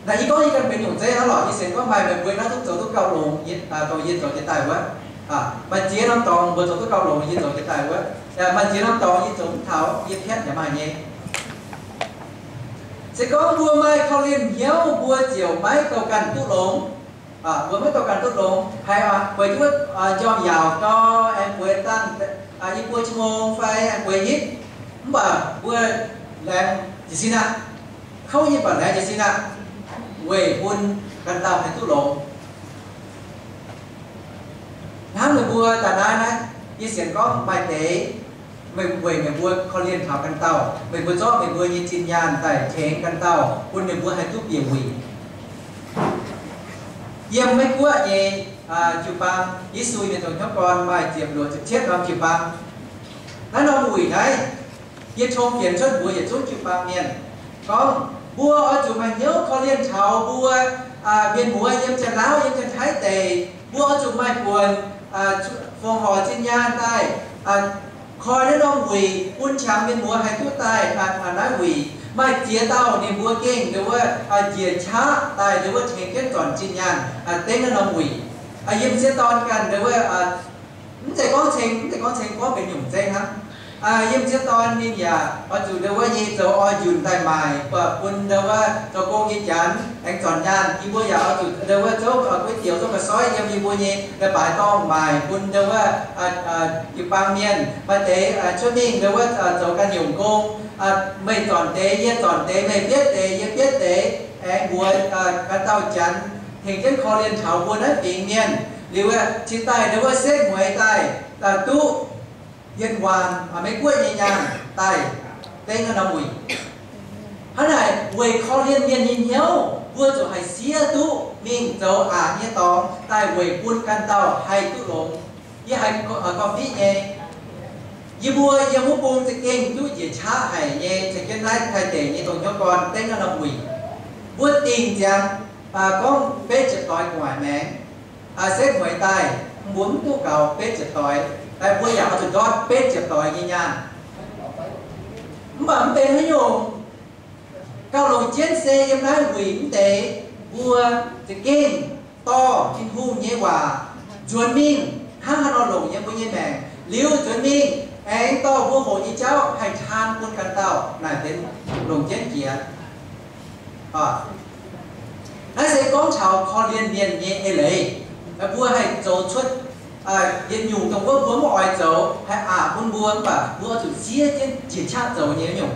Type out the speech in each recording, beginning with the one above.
Naaiv yie gorngv yie ganh benx nyungc zeiv hnangv lorqc. Yie sienx gorngv maaih meih mbuo naaiv zungv zoux duqv gauh longx, yie, aa, dongh yie zoux jiez daaih wuov. Aa, maaih ziex norm dorngx mbuo zoux duqv gauh longx, yie zoux jiez daaih wuov. Aa, maaih ziex norm dorngx yie zoux mv taux, yie piatv yaac maaih nyei. Se gorngv mbuo maaih korv-lienh hnyouv, mbuo ziouc maiv douh ganh duqv longx. Aa, mbuo maiv douh ganh duqv longx. Haiz, aa, bueix jienv wuov, aa, njormh yaauc gau, aengx bueix dangh, aa, i buo qv mong fai aengx bueix hitv, mv baac mbuo laengz jiez sin aqv. Kouv nyei baac laengz jiez sin aqv, weic bun ganh dauh haih duqv longx. Hnangv meih mbuo daaih naaiv naaiv, yie sienx gorngv maaih deix, meih, weic meih mbuo korv-lienh taux ganh dauh, meih mbuo zorqv meih mbuo nyei zinh nyaanh daaih tengx ganh dauh, bun ninh mbuo haih duqv bieqc wuic. Yiem Meiv Guoqv nyei, aa, jiu-baang, Yesu nyei dongh hnyouv gorn maaih ziepc luoqc ziepc cietv norm jiu-baang. Naaiv norm wuic naaiv, yie tong fienx cuotv mbuox yietc zungv jiu-baang mienh gorngv, mbuo oix zuqc maaih hnyouv korv-lienh taux mbuo, aa, mienh muoz yiem Janx-Laauv, yiem Janx-Taiv deic. Mbuo oix zuqc maaih buonc, aa, fongc horc zinh nyaanh daaih, aa, koi naaiv norm wuic bun qangx mienh muoz haih duqv daaih, aa, aa, naaiv wuic. Maaih ziex dauh ninh mbuo gengh ndongc wuov, aa, njiec qaqv daaih ndongc wuov tengx jienv zornc zinh nyaanh, aa, dengv naaiv norm wuic. Aa, yiem m'sieqv dorn ganh ndongc wuov, aa, mv zeiz gorngv ceng, mv zeiz gorngv ceng, gorngv benx nyungc zeiv hnangv. Aa, yiem m'sieqv dorn ninh yaac oix zuqc ndongc wuov nyei zoux oix njunc daaih maaic, bun ndongc wuov zoux gong nyei Janx aengx zornc nyaanh. Yie mbuo yaac oix zuqc ndongc wuov zouv, aa, gueiv dioux, zouv ga'soiv yiem yie mbuo nyei leiz-baaix dorngh maaic bun ndongc wuov, aa, aa, jiu-baang mienh. Maaih deix, aa, cuotv mingh ndongc wuov, aa, zoux ganh nyungc gong. Aa, meih zornc deix, yie zornc deix, meih bietv deix, yie bietv deix, aengx mbuox, aa, ganh dauh Janx tengx jienv korv-lienh taux mbuo naaiv fingx mienh. Liuz, aa, cingx daaih ndongc wuov setv mueiz daaih, aa, duqv yienh waanc, aa, Meiv Guoqv nyei nyaanh daaih dengv naaiv norm wuic. Hnangv naaic weic korv-lienh mienh nyei hnyouv, mbuo zuqc haih siev duqv mingh zoux aqc nyei dorngx daaih weic bun ganh dauh haih duqv longx. Yie haiz, aa, gorngv-fiqv nyei. Yie mbuo yiem wuov bung za'gengh duqv njiec qaqv haic nyei, caux jienv naaiv Taiv deic nyei dongh hnyouv gorn dengv naaiv norm wuic. Mbuo dingc ziangx, aa, gorngv betv ziepc doix gu'nguaaic maengx, aa, setv mueiz daaih, mbuo mv duqv gaux betv ziepc doix, daaih mbuo yaac oix zuqc ndortv betv ziepc doix nyei nyaanh. Mv baac mv benx haaix nyungc, gauh longc jienv se yiem naaiv wuic mv deix, mbuo za'gengh dorh Tin-Hungh nyei waac nzuonx mingh hnangv haaix nor longc yiem mbuo nyei maengc, liuz nzuonx mingh aengx dorh mbuo hoqc nyei jauv haih taan bun ganh dauh naaic benx longc jienv jiex. Naaiv se gorngv taux korv-lienh mienh nyei eix leiz, mbuo haih zoux cuotv yietc nyungc dongh wuov mbuo mv oix zoux, haih aqc bun mbuo, mv baac mbuo oix zuqc siev jienv njiec qaqv zoux nyei nyungc.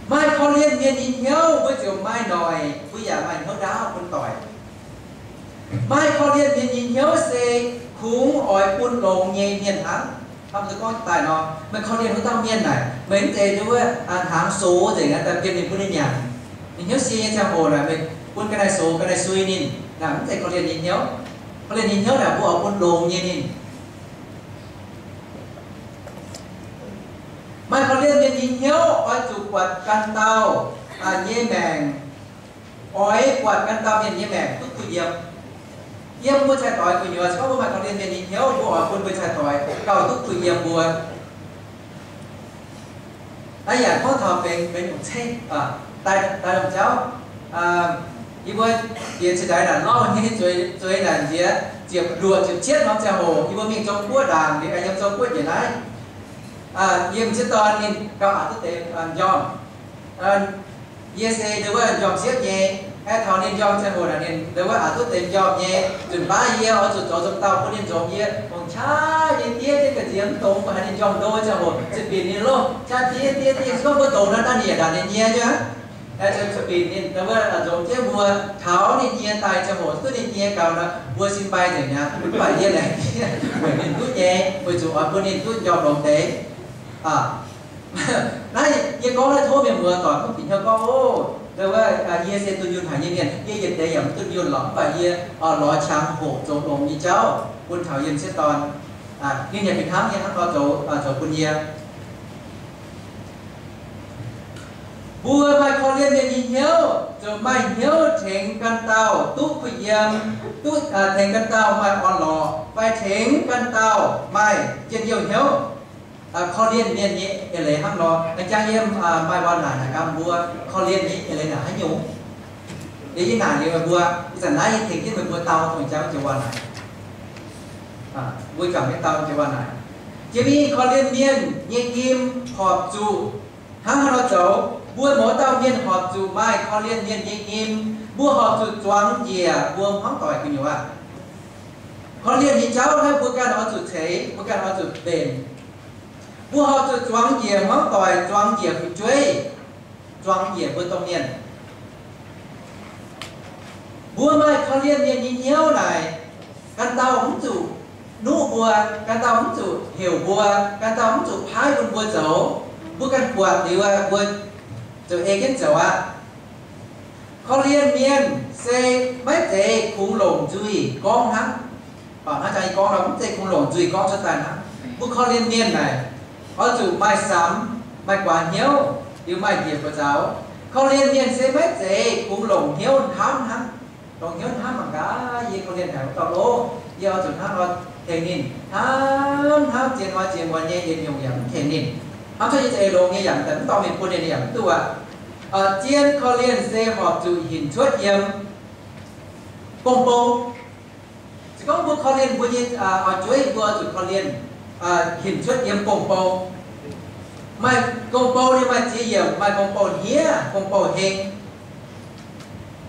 Maaih korv-lienh mienh nyei hnyouv, mbuo ziouc maaih noic, mbuo yaac maaih hnyouv ndaauv bun doic. Maaih korv-lienh mienh nyei hnyouv se kungx oix bun longx nyei mienh hnangv. Hnamv duqv gorngv daaih nor, meih korv-lienh wuov dauh mienh naaic, meih mv zeiz ndongc wuov hnaangx sox nzengc daaih bienh ninh bun ninh nyanc. Ninh hnyouv sie nyei ziangh hoc naaic, meih bun ga'naaiv sox ga'naaiv sui ninh, naaic mv zeiz korv-lienh nyei hnyouv. Korv-lienh nyei hnyouv naaic mbuo oix bun longx nyei ninh. Maaih korv-lienh mienh nyei hnyouv oix zuqc buatc ganh dauh nyei maengc, oix buatc ganh dauh mienh nyei maengc duqv kuh yiem. Yiem mbuo cai-doix gu'nyuoz, se gorngv mbuo maaih korv-lienh mienh nyei hnyouv, mbuo oix bun mbuo cai-doix gauh duqv kuh yiem mbuo. Naaiv yaac gorngv taux benx, benx nyungc ceng, daaih, daaih lomh jauv. Yie mbuo bieqc cingx daaih naaic lauh nyei zueiz, zueiz naaic nziex ziepc luoqc ziepc cietv norm ziangh hoc, yie mbuo mingh Zong-Guoqv ndaangc, liuz yiem Zong-Guoqv njiec naaiv, yiem m'sieqv dorn ninh gauh aqc duqv deix njormh. Yie se ndongc wuov njormh siepv nyei, aengx taux ninh njormh ziangh hoc naaic ninh ndongc wuov aqc duqv deix njormh nyei. Nzunc baav yie oix zuqc zoux zong dauh bun ninh nzongc yie, longc qaqv nyei diev jienv ga'nziex mv dongz, mv baac haiz ninh njormh ndo ziangh hoc, zuqc binc ninh loh, qaqv diev diev diev, se gorngv mbuo dongz nor, daaih ninh yaac ndaangc ninh nyie nyei. Zuqc binc ninh ndongc wuov nzongc jienv mbuo, taux ninh nyie daaih ziangh hoc, duqv ninh nyie gaux nor, mbuo sin mbai nzengc mi'aqv. Mv baac yie laengz jiex weic ninh duqv nyei, weic zuqc oix bun ninh duqv njormh longx deix. Naaiv yie gorngv naaiv tov mienh muoz doic gunv bieqc hnyouv gorngv, o, ndongc wuov yie se dunh yunh haic nyei mienh, yie yietc deix yaac mv dunh yunh lorqc, mv baac yie lorz qangx hoqc zoux longx nyei jauv bun taux yie m'sieqv dorn. Ninh yaac fih hnangv nyei hnangv nor zoux, zoux bun yie. Mbuo maaih korv-lienh mienh nyei hnyouv, ziouc maaih hnyouv tengx ganh dauh duqv kuh yiem, duqv, tengx ganh dauh maaih orn-lorqc, fai tengx ganh dauh maaih njien-youh hnyouv. korv-lienh mienh nyei eix leiz hnangv nor. A'jang yie maaih waac-naaic naaic gaax mbuo, korv-lienh nyei eix leiz naaic haaix nyungc? Yie naaic liuz meih mbuo, ih zanc naaiv yie tengx jienv meih mbuo dau dongh jangx jiex waac-naaic. Mbuo juangc jienv dau jiex waac-naaic. Jiex mingh korv-lienh mienh nyei nyim horpc zuqc hnangv haaix nor zoux? Mbuo mouz dauh mienh horpc zuqc maaih korv-lienh mienh nyei nyim. Mbuo horpc zuqc zuangx njiec mbuo hmuangv doic gu'nyuoz. Korv-lienh nyei jauv naaiv mbuo ganh oix zuqc ceix, mbuo ganh oix zuqc mbenc. Mbuo horpc zuqc zuangx njiec hmuangv doic, zuangx njiec fu'jueiv, zuangx njiec mbuo domh mienh. Mbuo maaih korv-lienh mienh nyei hnyouv naaic, ganh dauh mv zuqc nuqv mbuo, ganh dauh mv zuqc heuc mbuo, ganh dauh mv zuqc paaiv bun mbuo zoux. Mbuo ganh buatc liuz mbuo ziouc ei jienv zoux aqv. Korv-lienh mienh se maiv zeiz kungx longc nzuih gorngv hnangv. Baac hnangv jangx yie gorngv nor, mv zeiz kungx longc nzuih gorngv cuotv daaih hnangv. Mbuo korv-lienh mienh naaic, oix zuqc maaih samx, maaih guaax hnyouv, liuz maaih njiec buoz zaux. Korv-lienh mienh se maiv zeiz kungx longc hnyouv hnamv hnangv. Longc hnyouv hnamv mangc gaax, yie korv-lienh haic wuov dauh loh, yie oix zuqc hnangv nor tengx ninh, hnamv hnamv zien hnoi zien muonz nyei yietc nyungc yaac mv tengx ninh. Hnamv cuotv yie za'eix longx nyei yaac mv dorh mingh bun ninh, ninh yaac mv duqv aqv. Zien korv-lienh se horpc zuqc hinc cuotv yiem gong-bou. Se gorngv mbuo korv-lienh mbuo nyei oix-jueiv, mbuo oix zuqc korv-lienh hinc cuotv yiem gong-bou. Maaih gong-bou ninh maaih ziex yiemc, maaih gong-bou hniev, gong-bou heng.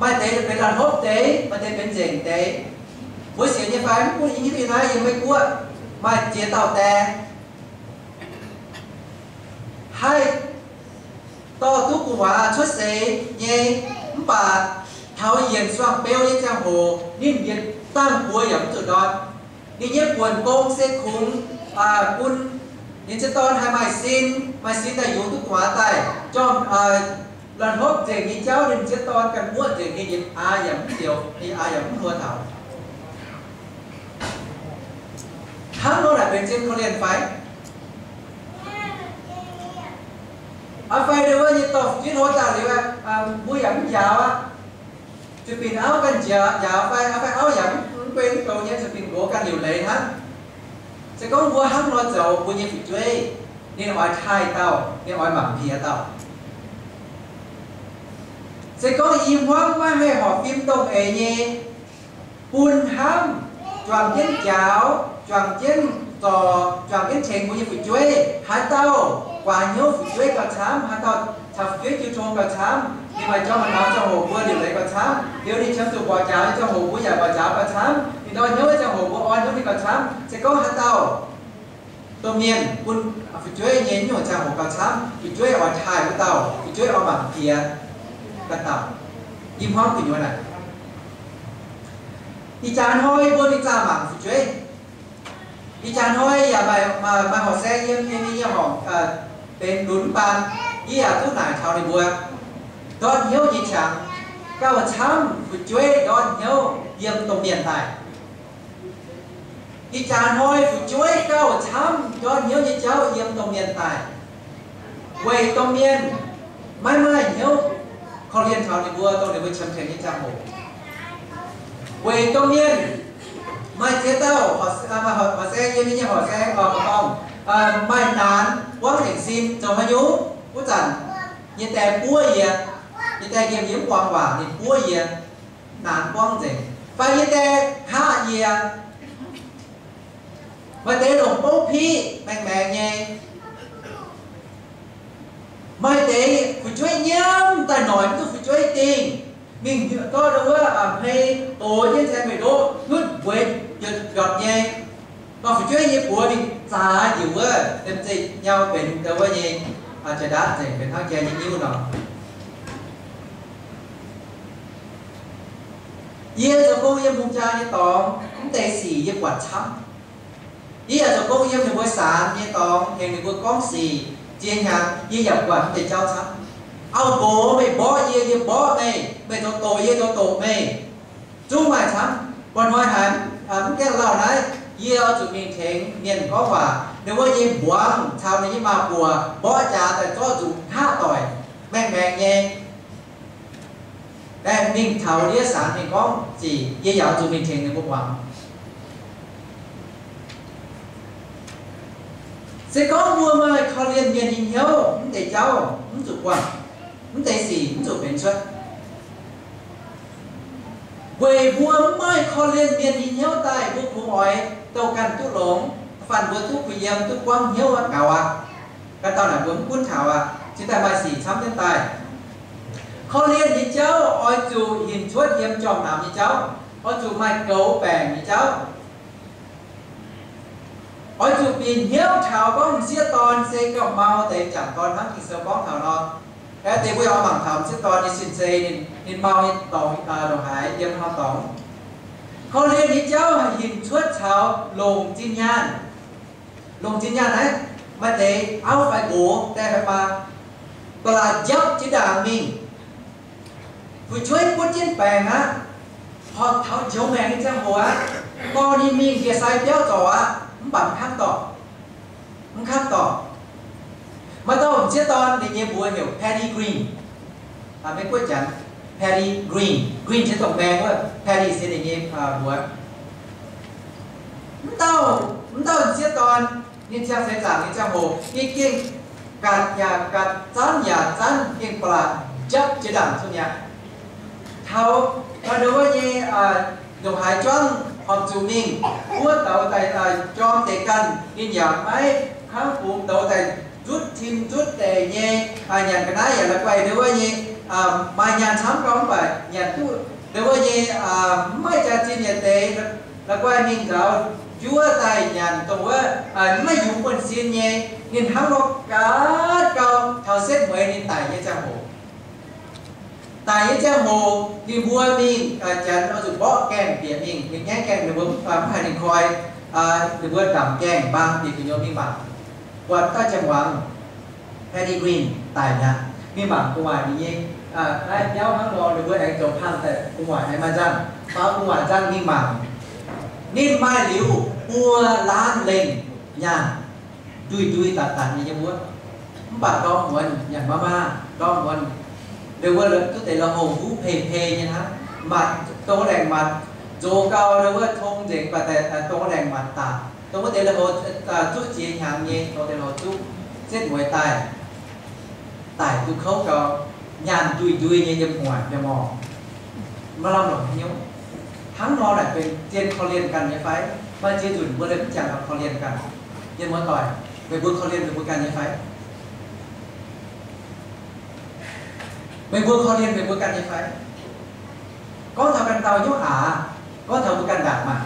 Maaih deix benx la'hnopv deix, maaih deix benx nzengc deix. Mbuo sienx nyei fai mv gunv yie hiuv yie naaiv yiem Meiv Guoqv maaih ziex dauh die haih dorh duqv gu'nguaaz cuotv seix nyei, mv baac taux yienc suangx beu nyei ziangh hoc ninh yietc dangh buoz yaac mv zuqc ndortv. Ninh nyei buonc gong se kungx bun ninh ziex dorn haih maaih sin, maaih sin daaih yungz duqv gu'nguaaz daaih jorm la'hnopv nzengc nyei jauv. Ninh ziex dorn ganh muoqv nzengc, ninh yietc aax yaac mv njoux, ninh aax yaac mv hluo taux. Hnangv nor naaic benx zien korv-lienh fai? Aa, fai ndau wuov nyei dorh fu'jueiv hlo daaih liuz, mbuo yaac mv njaaux aqv. Zuqc binc auv ganh njaaux, njaaux fai, fai auv yaac mv guei mv goux nyei, zuqc binc nqox ganh liuc leiz hnangv. Se gorngv mbuo hnangv nor zoux, mbuo nyei fu'jueiv ninh oix taaih dauh, ninh oix mangc piex dauh. Se gorngv i hmuangv maiv haih horpc fim dongh eix nyei, bun hnamv, juangc jienv njaaux, juangc jienv zorc, juangc jienv tengx mbuo nyei fu'jueiv. Haaix dauh guaax hnyouv fu'jueiv gauh camv, haaix dauh caux fu'jueiv jiu tong gauh camv, ninh maaih jorm maaih ngaux ziangh hoc mbuo liuc leiz gauh camv. Liuz ninh qiemx zuqc mborqv njaaux nyei ziangh hoc mbuo yaac mborqv njaaux gauh camv. Ninh ndortv hnyouv nyei ziangh hoc mbuo orn hnyouv ninh gauh camv. Se gorngv haaix dauh domh mienh bun fu'jueiv nyei nyungc ziangh hoc gauh camv, fu'jueiv oix taaih wuov dauh, fu'jueiv oix mangc piex ganh dauh. Yie hmuangv gu'nyuoz naaic, ih jaax hnoi mbuo mingh zaah mangc fu'jueiv. Ih jaax hnoi yaac maaih, maaih horqc se yiem, yiem nyei horngc benx lunx mv baan, yie yaac duqv naaic taux ninh mbuo. Ndortv hnyouv nyei qangx gauh camv fu'jueiv ndortv hnyouv yiem domh mienh daaih. Ih jaax hnoi fu'jueiv gauh camv ndortv hnyouv nyei jauv yiem domh mienh daaih. Weic domh mienh maiv maaih hnyouv korv-lienh taux ninh mbuo, dongh ninh mbuo qiemx tengx nyei ziangh hoc. Weic domh mienh maaih ziex dauh horqc se, yiem yie nyei horqc se gorngv, maaih naanc buangv nzengc sin. Zoux haaix nyungc? Wuov zanc yie die buov yie, yie die yiem yie mv muangx waac, ninh buov yie, naanc buangv nzengc. Fai yie die kaqv yie. Maaih deix longc bouv piqv maengx maengx nyei. Maaih deix fu'jueiv nyiemv daaih noic mv duqv fu'jueiv dingh, mingh gorngv wuov hmei dox jienv ceng meih ndoqv hnutv mbueix njotc njotc nyei. Gorngv fu'jueiv nyei buoz mingh zaax njiec wuov, dem zeiz nyau benx deix wuov nyei jaa-ndaatv nzengc, benx hnangv jai nyei nyiuv nor. Yie zoux gong yiem hungh jaa nyei dorngx, mv deix sic yie buatc camv. Yie yaac zoux gong yiem ninh mbuo saanx nyei dorngx, tengx ninh mbuo gorngv sic. Ziex hnyangx yie yaac buatc mv deix jauv camv. Auv-nqox, meih mborqv yie, yie mborqv meih. Meih zoux doqc, yie zoux doqc meih. Zungv maaih camv. Mba'hnoi haiz mv gaengh lauh naaiv, yie oix zuqc mingh tengx mienh gorngv waac. Ninh wuov nyei mbuangz caux ninh nyei maa-buoc mborqv jaax daaih zorqv nzuqc hngaqv doic, maengx maengx nyei. Aengx mingh taux ndiev saanx mingh gorngv sic, yie yaac oix zuqc mingh tengx ninh mbuo muangx. Se gorngv mbuo maaih korv-lienh mienh nyei hnyouv, mv deix jauv mv zuqc buangh, mv deix sic mv zuqc benx cuotv. Weic mbuo mv maaih korv-lienh mienh nyei hnyouv daaih, mbuo kungx oix douh ganh duqv longx, fanh mbuo duqv kuh yiem, duqv buangv hnyouv aqv gaux aqv. Ga'dauh naaic mbuo mv gunv taux aqv, cingx daaih maaih sic camv jienv daaih. Korv-lienh nyei jauv oix zuqc hinc cuotv yiem jorm-namx nyei jauv, oix zuqc maaih goux baengc nyei jauv. Oix zuqc bieqc hnyouv taux gorngv m'sieqv dorn se gauh mau deix jangc dorn hnangv Ging-Sou gorngv taux nor. Aeqv, deix mbuo oix mangc taux m'sieqv dorn nyei sin-zei, ninh, ninh mau nyei dorngx, ndongc haaix yiem haaix dorngx. Korv-lienh nyei jauv hinc cuotv taux longc zinh nyaanh. Longc zinh nyaanh naaiv, maaih deix auv fai nqox, die fai maa, ba'laqc njapv jiex ndaangc mingh, fu'jueiv butv jienv baengc aqv, horpc taux njoux maengc nyei ziangh hoc aqv, dorh ninh mingh ndie-sai biauv zorc aqv, mv baac mv kangv dorngc. Mv kangv dorngc. Maaih dauh m'sieqv dorn ninh nyei mbuox heuc Patty Green. Meiv Guoqv Janx, Patty Green. Green se dongh maeng wuov, Patty se ninh nyei mbuox. Mv dauh, mv dauh m'sieqv dorn, ninh ziangh seix zaangc nyei ziangh hoc, ninh gengh gatc yaac gatc, zanv yaac zanv, gengh ba'laqc njapv jiex ndaangc zungh mi'aqv. Taux, taux ndon wuov nyei ndongc haaix juangv horpc zuqc mingh, wuov douz daaih jorm deix ganh, ninh yaac maiv kangv bungx douz daaih nzutv tin nzutv deic nyei, nyanc ga'naaiv yaac la'guaih ndon wuov nyei, maaih nyaanh camv gau mv baac nyanc duqv ndon wuov nyei, mv maaih jaax-zinh yietc deix, la'guaih mingh nzaaux njuov daaih nyanc dongh wuov maiv yungz buonv-sin nyei. Ninh hnangv nor gatv gau taux setv mueiz ninh daic nyei ziangh hoc. Daic nyei ziangh hoc ninh mbuo mingh, Janx oix zuqc mborqv gaengh bieqc mingh, ninh ngaengv gaengh, ninh mbuo mv haiz ninh koi, ninh mbuo ndamc gaengh mbaang bieqc gu'nyuoz mingh mangc, buatc daaih ziangh muangx Patty Green daic mi'aqv. Mingh mangc gu'nguaaic ninh nyei, naaiv biauv hnangv nor, ninh mbuo aengx zoux pang daaih gu'nguaaic aengx maaih nzangv, faaux gu'nguaaic nzangv mingh mangc. Ninh maaih liuz buo laanv lengh nyaanh, ndui-ndui datc datc nyei yiem wuov. Mv baac ndorm muonz nyanc maaz-maaz, ndorm muonz ndon wuov duqv deix lui-houx huv pei-pei nyei hnangv, matc dongh wuov laengz matc, nzox gau ndon wuov tong nzengc, baac dongh wuov laengz matc daaih, dongh wuov deix lui-houx zuqv ziex hnyangx nyei, dongh deix lui-houx zuqv setv mueiz daaih, daic duqv kouv gau, nyaanh ndui-ndui nyei yiem gu'nguaaic yiem orqc. Maiv lamh longc haaix nyungc. Hnangv nor naaic benx zien korv-lienh ganh nyei fai? Maaih ziex nzunc mbuo liemh mv jangx korv-lienh ganh. Mienh muoz-doic, meih mbuo korv-lienh meih mbuo ganh nyei fai? Meih mbuo korv-lienh meih mbuo ganh nyei fai? Gorngv taux ganh dauh nyungc aqv, gorngv taux mbuo ganh ndaangc maah,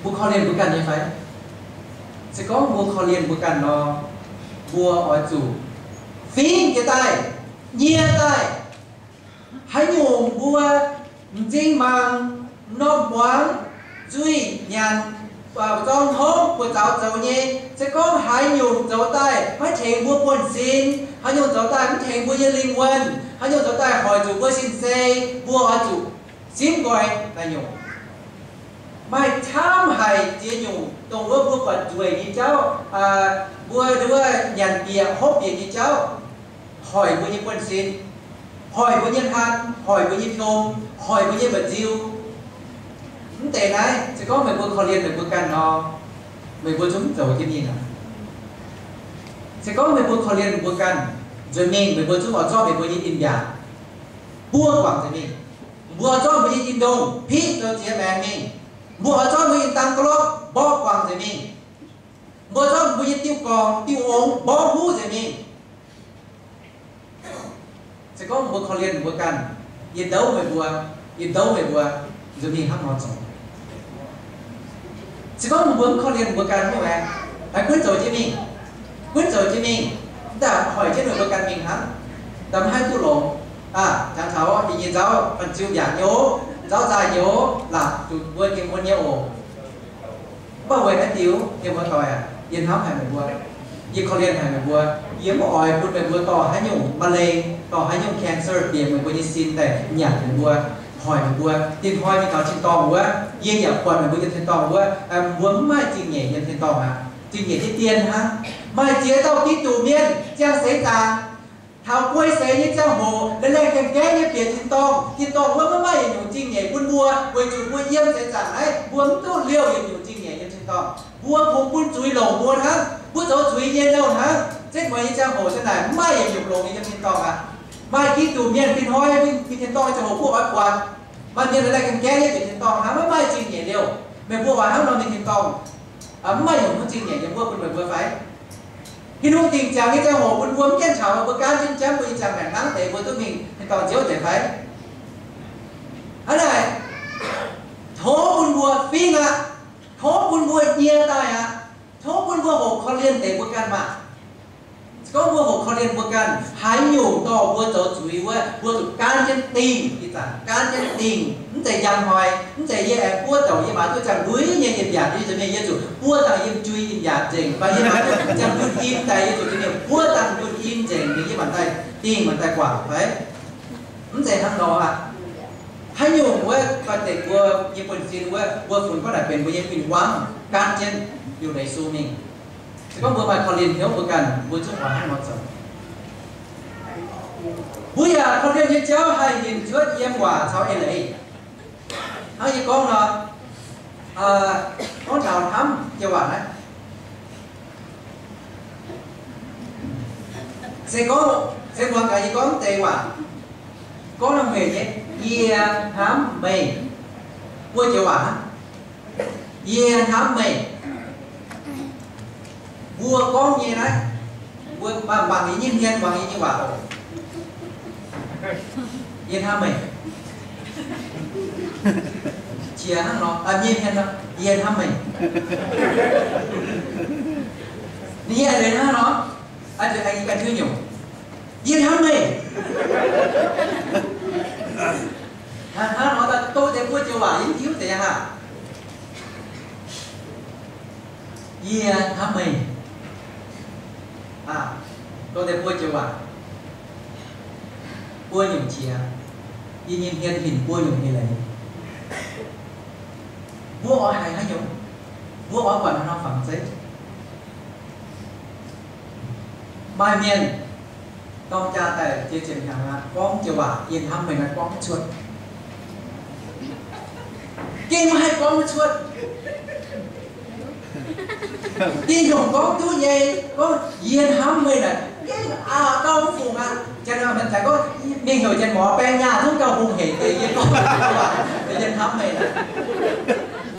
mbuo korv-lienh mbuo ganh nyei fai? Se gorngv mbuo korv-lienh mbuo ganh nor, mbuo oix zuqc fingx jiez daaih, nyie daaih, haaix nyungc mbuo m'zing mangc, m'normh muangx, nzuih nyanc, zorng hopv, buoz-zaux zoux nyei, se gorngv haaix nyungc zoux daaih maiv tengx mbuo buonv-sin, haaix nyungc zoux daaih mv tengx mbuo nyei lingh wuonh, haaix nyungc zoux daaih hoic zuqc mbuo sin-sei, mbuo oix zuqc simv nqoi naaiv nyungc. Maaih camv haic ziex nyungc dongh wuov mbuo buatc nzueic nyei jauv, mbuo wuov nyanc bieqc hopv bieqc nyei jauv, hoic mbuo nyei buonv-sin, hoic mbuo nyei hlan, hoic mbuo nyei piom, hoic mbuo nyei mba'nziu. Mv deix naaiv, se gorngv meih mbuo korv-lienh meih mbuo ganh nor, meih mbuo zungv zoux jienv mingh aqv. Se gorngv meih mbuo korv-lienh meih mbuo ganh, nzuonx mingh meih mbuo zungv oix zorqv meih mbuo nyei in-mbiaatc buov guangc nzengc mingh. Mbuo oix zorqv mbuo nyei in-ndongh piqv zoux ziex maengx mingh. Mbuo oix zorqv mbuo in-dang ga'lorqv mborqv guangc nzengc mingh. Mbuo zorqv mbuo nyei diuh gorngv, diuh ong mborqv huv nzengc mingh. Se gorngv mbuo korv-lienh mbuo ganh, yie ndouv meih mbuo, yie ndouv meih mbuo, nzuonx mingh hnangv nor zoux. Se gorngv mbuo mv korv-lienh mbuo ganh nyei, haiz gunv zoux jienv mingh, gunv zoux jienv mingh, mv daaih hoic jienv meih mbuo ganh mingh hnangv, da'mv haih duqv longx. Aa, taux taux yie nyei nzauv fanh ziu mbiaatc nyei oc, nzauv nzaaih nyei oc, laatc zuqc mbuo gengh mun nyei oc. Mv baac weic haaix diuc, mienh muoz-doic aac, yie hnamv haic meih mbuo, yie korv-lienh haic meih mbuo. Yie mv oix bun meih mbuo dorh haaix nyungc มะเร็ง, dorh haaix nyungc แคนเซอร์ bieqc meih mbuo nyei sin daaih nyanc meih mbuo, hoic meih mbuo. Tin-hnoi mingh taux tin-dorngh wuov, yie yaac buatc meih mbuo yiem tin-dorngh wuov, mbuo mv maaih zingh nyeic yiem tin-dorngh aqv. Zingh nyeic nyei dien hnangv. Maaih ziex dauh Giduc mienh ziangh seix zaangc, taux guei seix nyei ziangh hoc, laengh laengh gaengh gaengv nyei bieqc tin-dorngh. Tin-dorngh wuov maiv maaih yietc nyungc zingh nyeic bun mbuo, weic zuqc mbuo yiem seix zaangc naaiv mbuo mv duqv liouh yietc nyungc zingh nyeic yiem tin-dorngh. Mbuo kungx bun zuiz longc mbuo hnangv. Mbuo zoux zuiz nyei nouh hnangv. Setv mueiz nyei ziangh hoc se naaic, mv maaih yietc nyungc longx nyei yiem tin-dorngh aqv. Maaih Giduc mienh fih hnoi nyei tin-dorngh ziangh hoc mbuo oix buatc. Maaih mienh laih ganh gaeqv yietc tin-dorngh hnangv, maiv maaih zingh nyeic liouh. Meih mbuo oix hnangv nor nyei tin-dorngh, mv maaih nyungc haaix zingh nyeic yiem wuov bun meih mbuo fai? Tin-Hungh dingc ziangx nyei ziangh hoc bun mbuo mv gaengh caux meih mbuo gaanv jienv jangv mbuo nyei ziangh maengc hnangv deix mbuo duqv mingh tin-dorngh Ziouv deix fai? Hnangv naaic, tov bun mbuo fingx aqv. Tov bun mbuo nyie daaih aqv. Tov bun mbuo hoqc korv-lienh deix mbuo ganh maah! Se gorngv mbuo hoqc korv-lienh mbuo ganh, haaix nyungc dorh mbuo zoux zuiz wuov, mbuo zuqc gaanv jienv dingh. Ih zanc gaanv jienv dingh, mv zeiz njang hnoi, mv zeiz yie aengx buov douc yie maaiz duqv ziangh lui nyei yiem yaac yie zuqc mingh, yie zuqc buov dangh yiem jui yiem yaac nzengc, fai yie maaiz duqv ziangh ndunh in daaih yie zuqc mingh buov dangh ndunh in nzengc, yie maaiz daaih dingh maaiz daaih guangc fai? Mv zeiz hnangv nor aqv. Haaix nyungc wuov baac deix mbuo nyei buonv-sin wuov, mbuo funx gorngv naaic benx mbuo nyei win-wangv, gaanv jienv liuc leiz su mingh. Se gorngv mbuo maaih korv-lienh hnyouv mbuo ganh, mbuo zungv oix hnangv nor zoux. Mbuo yaac korv-lienh nyei jauv haih hinc cuotv yiem waac caux eix leiz. Hnangv yie gorngv nor, gorngv taux hnamv joux waac naaiv, se gorngv, se muangx gaax yie gorngv deix waac, gorngv norm hec nyei, yie hnamv meih, buo joux waac hnangv. Yie hnamv meih. Mbuo gorngv nyei naaiv, mbuo mangc, mangc yie nyei hmien, muangx yie nyei waac oc. Yie hnamv meih. Qiex hnangv nor, yie hmien nor, yie hnamv meih. Ninh nyei eix leiz hnangv nor, aengx ganh hiuv nyungc, yie hnamv meih. Hnangv nor daaih doqv deix buo joux waac yie mv hiuv deix aqv. Yie hnamv meih. Doqv deix buo joux waac, buo nyungc qiex, yie nyei hmien hinc buo nyungc eix leiz. Mbuo oix haiz haaix nyungc? Mbuo oix buatc haaix norm fangx zeiv? Maaih mienh dorng jaa daaih jiex ziepc hnyangx aqv, gorngv joux waac yie hnamv meih naaiv gorngv mv cuotv. Gengh maiv haih gorngv mv cuotv. Tin-hungh gorngv duqv nyei, gorngv yie hnamv meih naaic, gengh aa gauh mv fungc aqv. Janx gorngv mingh heuc janx-mor baeng nyaah zungv gauh hungh hec deix yie gorngv joux waac, yie hnamv meih naaic.